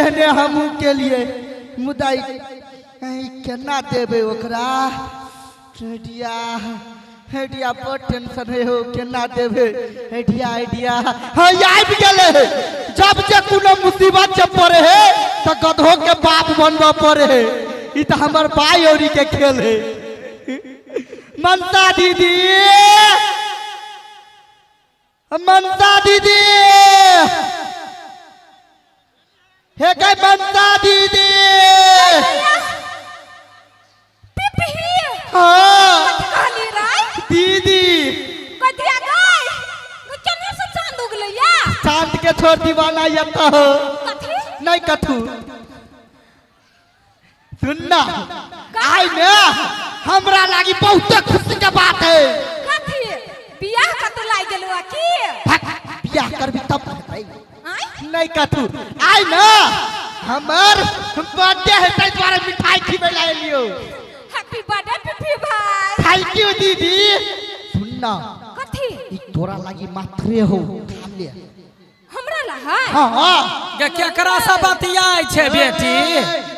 तेहने हमहूँ केलिए, मुदा ई केना देबै ओकरा? आइडिया, आइडिया, बड़ टेंशन है हो, केना देबै? आइडिया, आइडिया, हाँ, आबि गेलै। जब जे कोनो मुसीबत जब पड़े है तऽ गधो के बाप बनबऽ पड़े है। ई तऽ हमर बाई औरी के खेल है। मनसा दीदी, मनसा दीदी, हे गई मनसा दीदी। हाँ। कहली राय? दीदी। कथिया गई? केने से चांद उगलै या? चांद के छोड़ दीवाना ये तो कथी? नहीं कथू। सुनना, आइ ने हमरा लागी बहुत खुशी के बात है। कथी, बियाह कतौ लागि गेलौ आ की? भक, बियाह करबी तब हेतै। आँय? नहीं कथू, आइ ने हमर बर्थडे है, ताहि दुआरे मिठाई खिबै ला एलियो। हैप्पी बर्थडे पिपी भाई। Thank you दीदी। सुनना। कथी? ई तोरा लागी मात्रे हो, खा ले। हमरा ला है? हाँ हाँ। गे, केकरा से बतियाइ छै बेटी?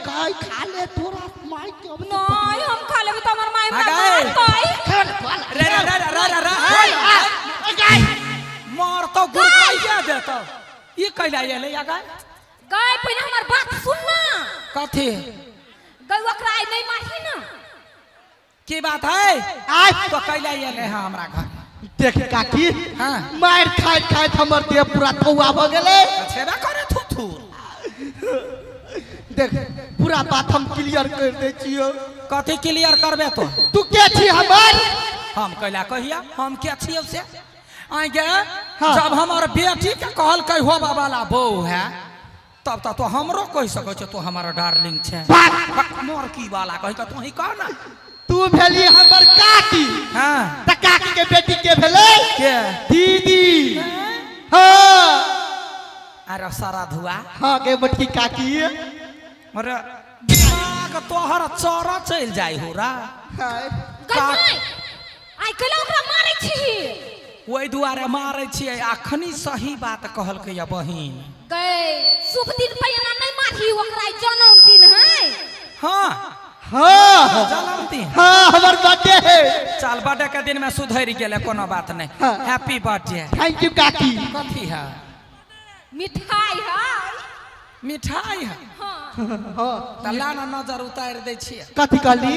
काय, खा ले, तोरा माय के अब। नहीं, हम खा लेबै तऽ हमर माय हमरा आगे। मारतै। खेल खोल। रे रे रे रे रे रे, ए, मारतौ, गुड़काइया देतौ। ई कैला एलै आगा? गाय, पहिने हमर बात सुन ना। कथी? गाय, ओकरा आइ नहि मारही ना। की बात है? आय। तो कैला एलै हँ हमरा घर? देख काकी। हाँ। मारि खाइत खाइत हमर देह पूरा तौआ भऽ गेलै। छेबे करे थू थू। देख, पूरा बात हम क्लियर कर दै छियौ। कथी क्लियर करबे तो? तू के छी हमर? हम कैला कहिया हम के छियौ से आइ गे? हाँ। जब हमर बेटी के कहलकै होबा वाला बहू है, तब तऽ तो हमरो कहि सकै छौ, तू हमर डार्लिंग छै। भाग। मोर की वाला कहि कऽ तू ही कह ना। तू भेली हमर काकी। हाँ। तऽ काकी के बेटी के भेलै? के? दीदी, हाँ। अरे सारा धुआ। हाँ गे बटकी काकी। अरे दिमाग तोहर चर चलि जाइ हो रा। हाय। गै माय, आइ कैला ओकरा मारै छी? ओहि दुआरे मारै छियै, अखनी सही बात कहलकै या बहिन। गै, शुभ दिन पर एना नहि मारही ओकरा, आइ जन्मदिन है। हाँ। हाँ। जन्मदिन। हाँ, हमर बर्थडे है। चल, बर्थडे के दिन में सुधरि गेलै, कोनो बात नहि। हाँ। Happy birthday. Thank you काकी। कथी है? मिठाई है। मिठाई है? हाँ। हाँ। तऽ ला ना, नजर उतारि दै छियै। कथी कहली?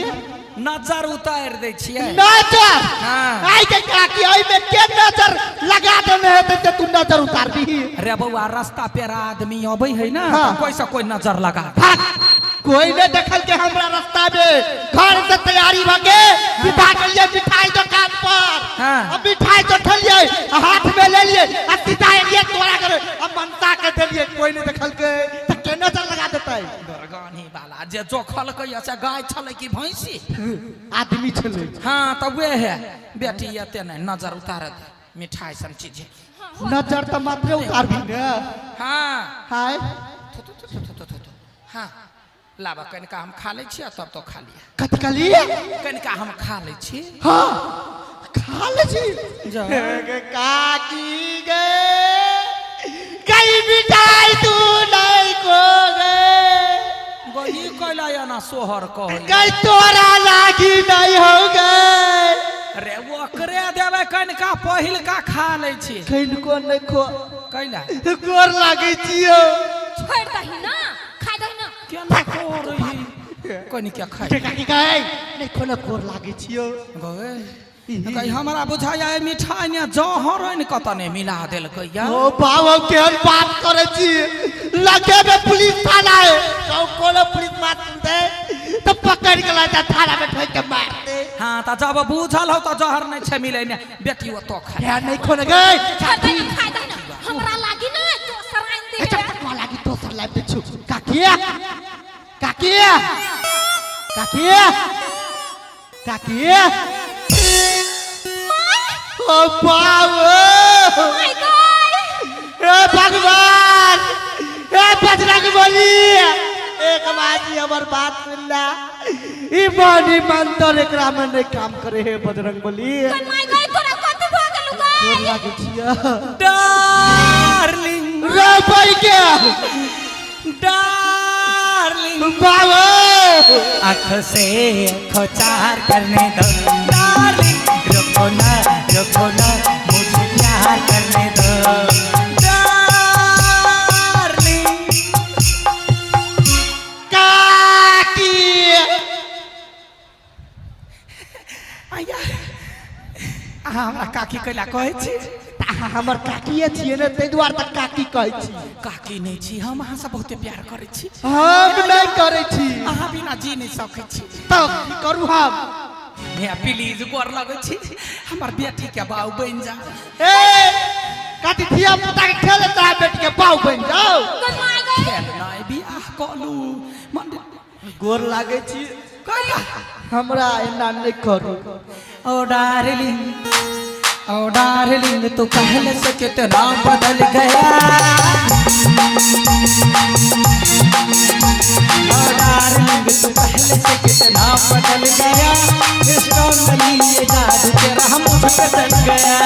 नजर उतारि दै छियै। नजर? हाँ। आई के काकी, आई में के नजर लगा देने हेतै जे तू नजर उतार दीही? रे बौआ, रास्ता पेरा आदमी अबै है ना, हाँ। तऽ कोई से कोई नजर लगा दे। भाग, कोई नहीं देखल के हमरा रास्ता में। घर से तैयारी भ के विदा गेलिए मिठाई दुकान पर। हाँ। अब मिठाई तो ठलिए, हाथ में ले लिए आ सीधा एलिए तोरा करे आ मनसा के देलिए। कोई नहीं देखल के त के नजर लगा देतै? दुर्गानी वाला जे जोखलकै से गाय छलै कि भैंसी? आदमी छलै। हाँ, तऽ वे है बेटी, एते नहि नजर उतार दे मिठाई सन चीज। नजर तऽ मात्रे उतारबी ने। हाँ। हाय। थु, थु, थु, थु, थु, थु, थु। हाँ, लाबऽ, कनिका हम खा लै छियै, तब तो खा लिअ। कथी कहली? कनिका हम खा लै छी। हाँ, खा ले छी। जा। गे काकी गे, गई मिठाई तू नहीं को गे। गई कैला एना सोहर कहै? गई, तोरा लागी नहीं हो गए। रे, ओकरे देबै, कनिका पहिलका खा लै छी। कनिको नहीं खो। कैला? गोर लागै छियो। छोड़ि दही ना, खाइ दही ना। केना करही, कनिके खाइ। के काकी गई, नहीं खोना, गोर लागै छियो। गए गई, हमरा बुझाइया एहि मिठाई ने जहर आनि कऽ तऽ नहि मिला देलकै या। ओ बाबा, केहन बात करै छी? लगे में पुलिस थाना है, कहू कोनो पुलिस बात सुनते तो पकड़ के लाता, थाना में ठोक के मारते। हाँ, तऽ जब बुझल हौ तऽ जहर नहि छै मिलेने, बेटी ओतऽ खाइ। क्या नहीं खोने गए? छोड़ि दही ना, खाइ दही ना। हमरा लागी ना दोसर आनि दे। अच्छा, तकवा लागी दोसर लाइफ दे छु। काकी, काकी, काकी, काकी, ओ बाबू। माय गॉड। हे भगवान, हे बजरंग बली, एक बात ही हमर बात सुनला, ई मनी मंत्र एकरा में नहीं काम करे। हे बजरंग बली। My गॉड, तोरा कथी भऽ गेलौ गै? गोर लागै छियै। डार्लिंग। रे भाई के। डार्लिंग बाबू आँख से आँख चार करने दो डार्लिंग रुको ना रुको ना मुझे प्यार करने दो डार्लिंग काकी आया अहाँ हमरा काकी कैला कहै छी तऽ अहाँ हमर काकिए छियै ने ताहि दुआरे तऽ काकी कहै छी काकी नहि छी हम अहाँसँ बहुते प्यार करै छी हम नहि करै छी अहाँ बिना जी नहि सकै छी तऽ की करू हम हे प्लीज गोर लगै छी हमर बेटीके बाउ बनि जा ए काकी धिया पुता के खेल तोरा बेटी के बाउ बनि जाओ गई माय गई खेल नहि बियाह कलू मन गोर लागै छी कैला हमरा एना नहि करू ओ डार्लिंग ओ डार्लिंग तू पहले से कितना बदल गया ओ डार्लिंग तू पहले से कितना बदल गया इस कमली ये जादू तेरा मुझ पे चल गया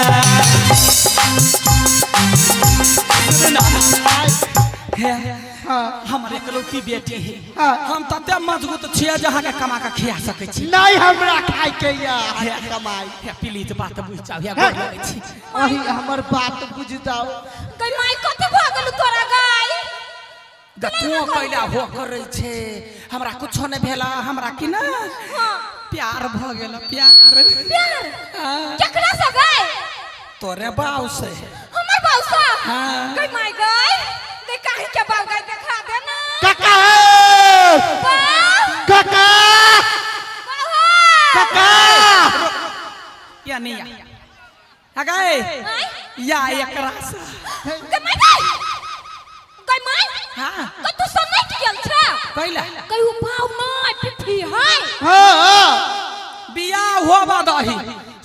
सुनना हे हाँ हमर एकलौती बेटी है हाँ। हम तते मजबूत छियै जे अहाँके कमा के खिया सकै छी नहि हमरा खाइके यऽ अहाँके कमाइ हे प्लीज बात बुझि जाउ हे गोर लगै छी अहीं हमर बात बुझि जाउ गई माय कथी भऽ गेल तोरा गई ग तू कैला हो करै छै हमरा कुछो नहि भेला हमरा की ना हाँ प्यार भऽ गेल प्यार प्यार हाँ। केकरा से गई तोरे बाउ से हमर बाऊ से हाँ। गई माय गई गई काहे के बाऊ गई देखा दे ना काका हे बाऊ काका बाऊ हो। काका या नहीं या अगाए आँय? या एकरा से गई माय गई गई माय हाँ गई तू सब नहीं गेल छे कैला गई उ बाऊ नहीं पिफी है हाँ हाँ बियाह होबा दही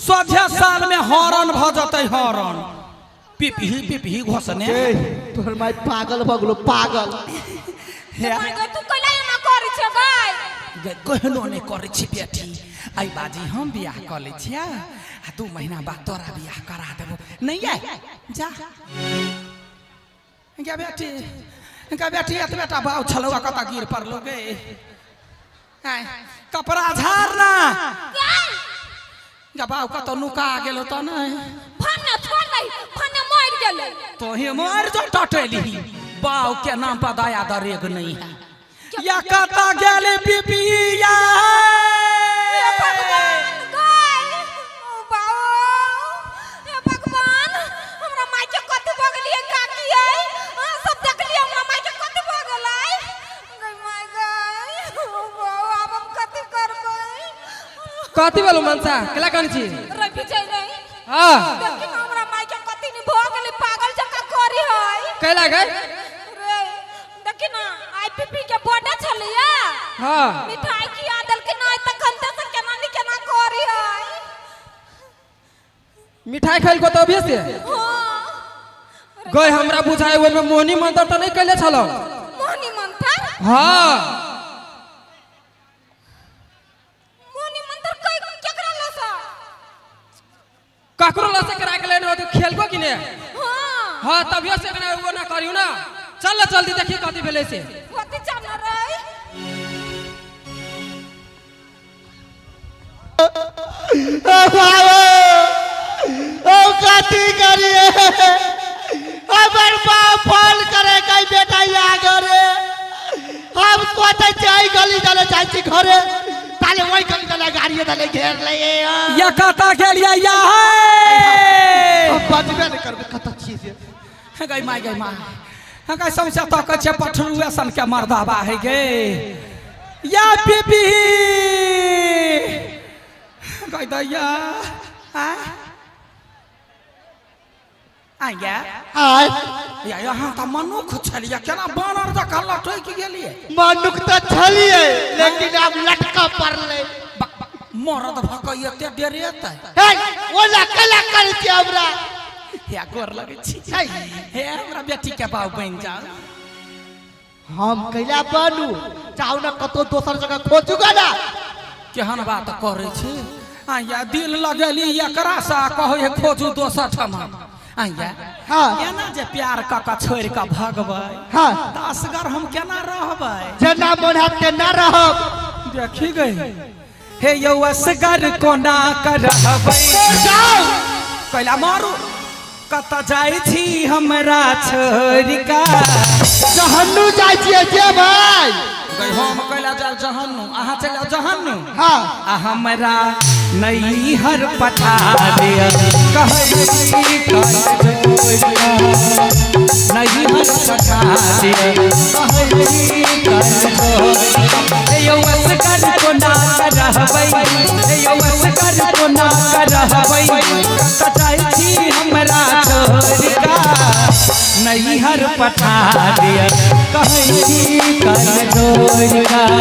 सोझे साल में हॉर्न भऽ जेतै हॉर्न पिपही पिपही घोसने ए तोहर माय पागल भऽ गेलो पागल हे माय गई तू कैला एना करै छे गई गे, कहनो नहि करै छी बेटी एहि बाजी हम बियाह कऽ लै छियै आ 2 महीना बाद तोरा बियाह करा देबो नहि आय जा गे बेटी गे बेटी एतबे टा बाउ छलौ आ कतऽ गिर पड़लो गे आँय, कपड़ा झाड़ ना गई गे बाउ कतऽ नुका गेलो तऽ नहि फन्ना छोड़ दही फन्ना मर गेलै तोहे मर जो टटेली बाउ के नाम पर दया दरेग नहीं है या कतऽ गेली पिपिया हे भगवान गई ओ बाऊ हे भगवान हमरा माय के कथी भऽ गेलियै काकी यै अहाँ सब देखलियै हमरा माय के कथी भऽ गेलै गई माय गई ओ बाऊ आब हम कथी करबै कथी भेलौ मनसा केला कानै छी रे विजय रे हाँ देखी ना हमरा माय के कथी नहीं भऽ गेलै पागल जकाँ करी है कैला गए रे देखी ना आई पीपी के बर्थडे छलैया हाँ मिठाई खिया देलकै नहि तखन तऽ से केना नि केना करी है मिठाई खाइल को तभिए से हाँ गए हमरा बुझाए ओहिमे मोहनी मंत्र तऽ नहि कैले छलौ मोहनी मंत्र हाँ मोहनी मंत्र कै केकरा लसा ककरो लसे करा के लेने होते खेलको कि ने हाँ हाँ तभिए से एकरा वो ना करियो ना चल ना जल्दी देखिए कथी भेलै से कथी चाहना रे ओ बाबू ओ कथी करिए हमर बाप फोन करे कहीं बेटा यहाँ घरे हम सोचे छियै गली चले जाइ छी घरे ताले वही गली चले गाड़िए ताले घेर ले या कतऽ गेलियै या हे हम बजबे नहि करबै कतऽ छियै से गई माय गई माय गई सौंसे तकै छै पठरुए सन के मर्दाबा है गे या बीबी गई दैया आ आया आय या यहाँ तऽ मनुख छलियै केना बानर जकाँ लटकि गेलियै मनुख तऽ छलियै लेकिन आब लटका पड़लै मरद भऽ कऽ एते डेरेतै हे ओला कला करै छियै हमरा हे गोर लगै छी हे, हे हमरा बेटी के बाउ बनि जाउ हम कैला बनू चाहू ना कतौ दोसर जगह खोजू गा ना केहन बात करै छी आया दिल लगेली एकरा से आ कहै है खोजू दोसर ठमा आया हाँ। केना जे प्यार कऽ कऽ छोड़ि कऽ भगबै हाँ। तऽ असगर हम केना रहबै जेना मोन हैत तेना रहब देखी गई हे यौ असगर कोना करबै जाउ कैला मारू कतऽ जाइ छी हमरा छोड़ि कऽ जहन्नू जाइ छियै जेबै गई हम कैला जाउ जहन्नू अहाँ चलि जाउ जहन्नू हाँ आ हमरा नैहर पठा दिअ कहै छी कर जोड़िया। नैहर पठा दिअ कहै छी कर जोड़िया। हे यौ असगर कोना रहबै हे यौ असगर कोना रहबै कतऽ जाइ छी हमरा छोड़ि कऽ नैहर पठा दिअ कहै छी कर जोड़ि कऽ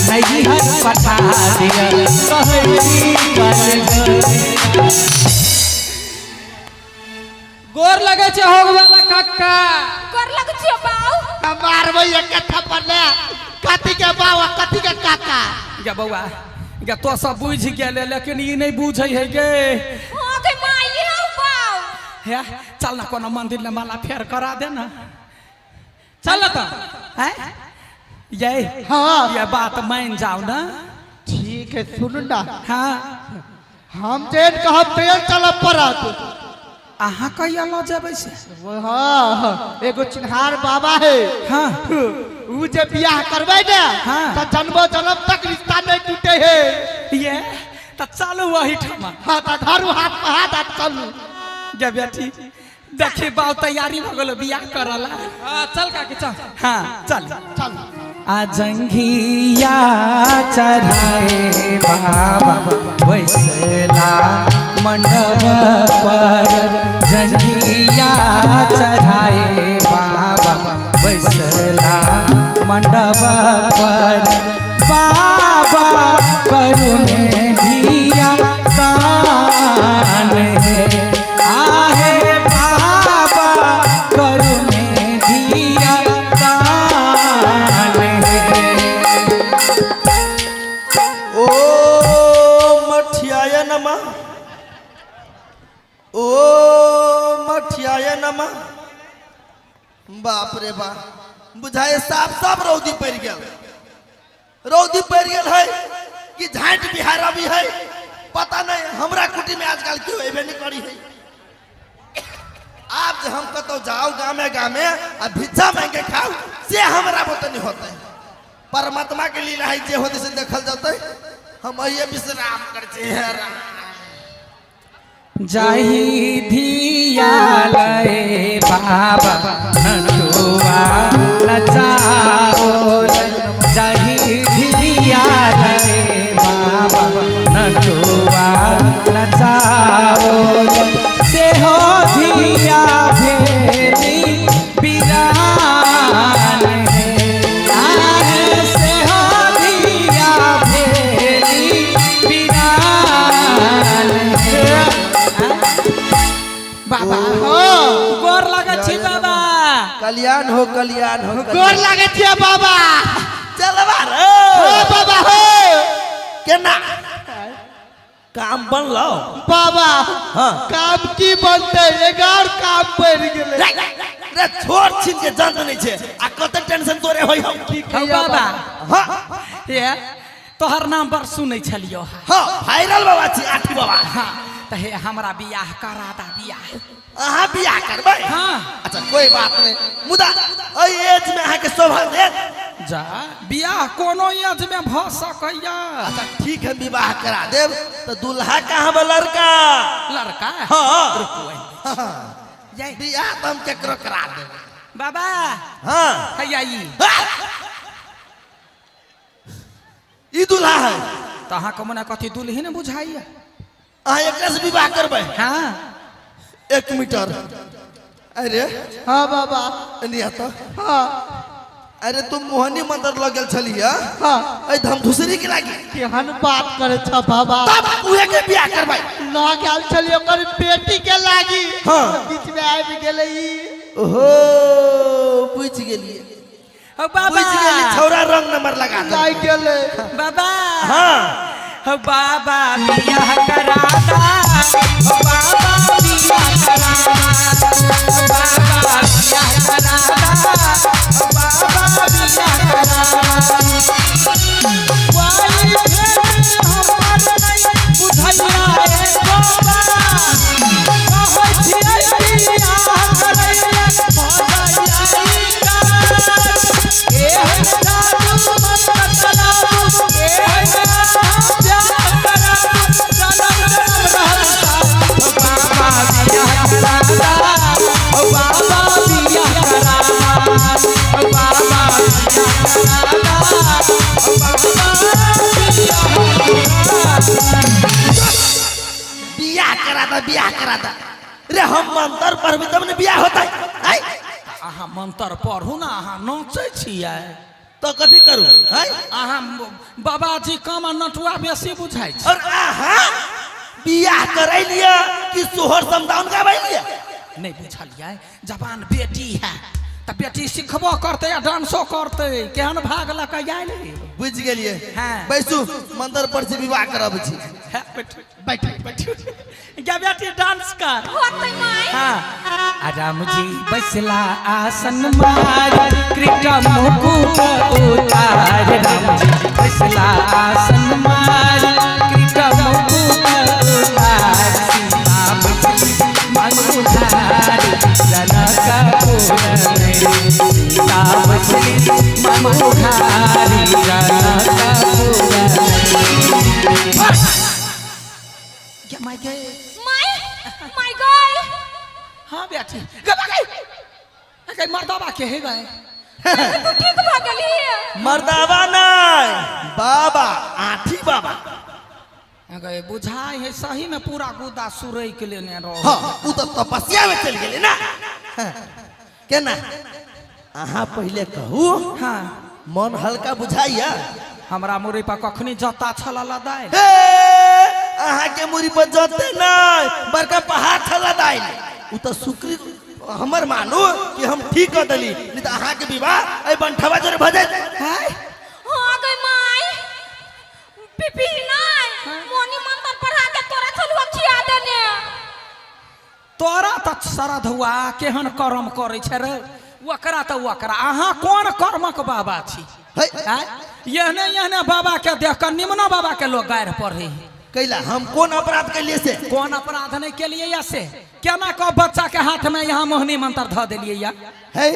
नैहर पठा दिअ कहै छी कर जोड़ि कऽ। गोर लगे छै होग वाला काका गोर लगै छियौ बाउ हम मारबै एक थप्पड़ ले कथी के बाबा कथी के काका गे बौआ गे तो सब बुझि गेले लेकिन ई नहि बुझै है गे हाँ गे माई हौ बाउ हे चल ना कोनो मंदिर में माला फेर करा दे ना चल ना तऽ हैं ये हाँ। ये बात मान जाओ ना ठीक है सुन ना हाँ हम जेन कहब तेन चलऽ पड़त अहाँ कहिया लऽ जेबै से हाँ एगो चिन्हार बाबा है हाँ ऊ जे बियाह करबै ने हाँ। तऽ जन्मो जन्म तक रिश्ता नहीं टूटे है ये तऽ चलू वही ठामा हाँ तऽ धरू हाथ पर हाथ आ चलू गे बेटी देखी बाप तैयारी भऽ गेलो बियाह करला हाँ चल काकी चल हाँ चल चल आ जंघिया चढ़ाए बाबा बैसला मंडप पर जंघिया चढ़ाए बाबा बैसला मंडप पर बाबा करुणे धिया दान हे आहे बाबा करुणे धिया दान हे ओ मठियाय नमः ओ मठियाय नमः बाप रे बाप बुझाए साफ साफ रौदी पड़ि गेल रौदी पड़ि गेल है कि झाँट बिहार अभी है पता नहीं हमरा कुटी में आजकल क्यों अबे नहीं करी है आब जे हम कतौ जाओ गामे गामे आ भिक्षा मांग के खाओ से हमरा बुते नहीं होते परमात्मा के लीला है जे होते से देखल जतै हम अहिए विश्राम कर छी हे राम जाही धिया लए बाबा नटुआ नचाओ जाही धिया लए बाबा नटुआ नचाओ से हो धिया भेली बिरान हे आहे से हो धिया भेली बिरान हे बाबा हाँ गोर लगै छी बाबा कल्याण हो कल्याण हो गोर लागै छियै बाबा चलबा रे हो बाबा हो केना काम बनलो बाबा हाँ। काम की बनतै एगार काम पड़ि गेलै रे रे छोड़ छीन के जान नहीं छे आ कते टेंशन तोरे होय हम की हौ कहिया बाबा हां ये तोहर नाम बड़ सुनै छलियो हां वायरल बाबा छी आठी बाबा हाँ तऽ हे हमरा बियाह करा दा बियाह अहाँ बियाह करबै हाँ अच्छा कोई बात नहीं मुदा एहि एज में अहाँके शोभा देत जा बियाह कोनो एज में भऽ सकैया अच्छा ठीक है विवाह करा देब तो दूल्हा कहाँ बा लड़का लड़का हाँ रुकू हाँ। बियाह तो हम केकरो करा देब बाबा हाँ हैया ई ई दूल्हा है तऽ अहाँके मने कथी दुल्ही ने बुझाइया अहाँ एकरा से विवाह करबै हाँ एक मीटर अरे हाँ बाबा एनी तो हाँ अरे तुम मोहनी मंदिर लग गेल छलियै हाँ एहि धमधुसरी के लागी केहन बात करे छ बाबा तब उहे के बियाह करबै लऽ गेल छलियै ओकर बेटी के लागी हाँ। बीच में आबि गेलै ई ओहो बुझि गेलियै हौ बाबा बुझि गेली छौड़ा रंग नंबर लगा दे लागि गेलै बाबा हाँ हो बाबा बियाह करा दा, हो बाबा बियाह करा दा, हो बाबा बियाह करा दा, हो बाबा बियाह करा दा। वाई भेल हमर नै बुझैया एको बार, कहै छियै बियाह करैले भऽ जाइया ई काज। एहन जादू मंत्र चलाबू, एहन प्यार कराबू, जनम जनम रहल साथ। ओ बाबा बियाह करा दा, ओ बाबा बियाह करा दा, ओ बाबा बियाह करा दा, ओ बाबा बियाह करा दा। बियाह करा दा, बियाह करा दा। रे हम मंत्र पढ़बी तब ने बियाह होतै। आय अहाँ मंत्र पढ़ू ना, अहाँ नाचै छियै। तो कथी करू? आय अहाँ बाबाजी कम आ नटुआ बेसी बुझाइ छै। और अहाँ बियाह करै लिअ कि सोहर समदाउन गाबै लिअ? नहि बुझलियै, जवान बेटी है तऽ बेटी सिखबो करतै आ डांसो करतै। केहन भाग लऽ कऽ आयल हे। बुझि गेलियै। हाँ। बैसू, मंत्र पर से विवाह करब छी। है, बैठू बैठू बैठू गे बेटी, डांस कर। होतै माय। हाँ। आ राम जी बैसला आसन मार, कृपा मुकुट उतार। राम जी बैसला आसन मार, कृपा मुकुट उतार। सीता बसली मनुधार जनकपुर में, सीता बसली मनुधारी जनकपुर में। क्या माय के? माय, माय गय। हाँ बेटी, गे बा गई गई मर्दाबा के हे गए। तू ठीक भऽ गेली? मर्दाबा नहीं, बाबा आठी बाबा। गए बुझाइ है सही में पूरा गुदा सुरैक लेने रहो। हाँ, उ तो तपस्या में चल गेलै ना। हाँ, केना अहाँ पहिले कहू। हाँ। मन हल्का बुझाइया? हमरा मुरी पर कखनी जत्ता छल लदाय? हे, अहाँ के मुरी पर जते नहीं, बड़का पहाड़ छल दाइल। उ तो शुक्र हमर मानू कि हम ठीक कर देली, नहीं तो अहाँ के विवाह एहि बंठवा जोरे भऽ जाइत। हाँ गई माय, पीपी नहीं मोनी मंत्र पढ़ा के तोरा छलुआ खिया देने। तोरा तऽ श्रद्धुआ केहन कर्म करै छै रे, ओकरा तऽ ओकरा। अहाँ कोन कर्मक बाबा छी? है। आँय? एहने एहने बाबा के देख कऽ निमनो बाबा के लोग गारि पढ़े है। कैला, हम कोन अपराध कैलिए से? कोन अपराध नहीं केलिए या से केना कऽ बच्चा के हाथ में यहाँ मोहनी मंत्र धऽ देलिए या? है,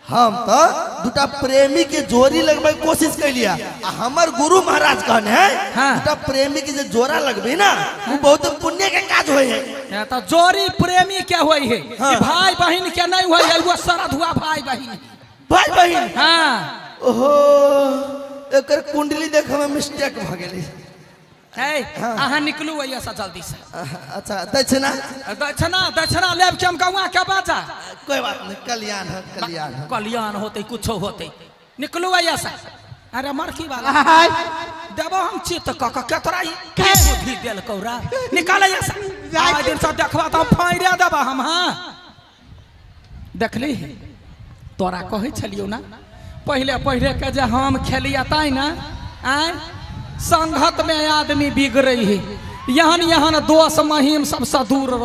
हम तो दूटा प्रेमी के जोड़ी लगबै के कोशिश कैलिए आ हमर गुरु महाराज कहने है, हाँ। दूटा प्रेमी के जे जोड़ा लगबे ना, वो बहुत पुण्य के काज होय है। हे, तऽ जोड़ी प्रेमी के होय है। हाँ। ई भाई बहिन के नहीं होय है, वो श्रद्धुआ भाई बहिन। भाई बहिन? हाँ। ओहो, एकर कुंडली देखे में मिस्टेक भ गेलै। है, अहाँ निकलू एहिसँ जल्दी से। अच्छा, दक्षिणा? दक्षिणा, दक्षिणा लेब के हम गौआ के बाजा। कोई बात नहीं, कल्याण है, कल्याण है। कल्याण होते, कुछो होते, निकलू एहिसँ। अरे मरकी वाला, देबो हम चित्त कऽ कऽ केतरा ई के बुद्धि देल कौरा। निकाल एहिसँ, आइ दिन से देखबा तऽ हम फाड़ि देबा हम। हाँ, देखली, तोरा कहै छलियौ ना पहिले पहिले के जे हम खेलिया ताहि ने। आँय, संगत में आदमी बिगड़ै है। एहन एहन दोष महीम सबसँ दूर रह।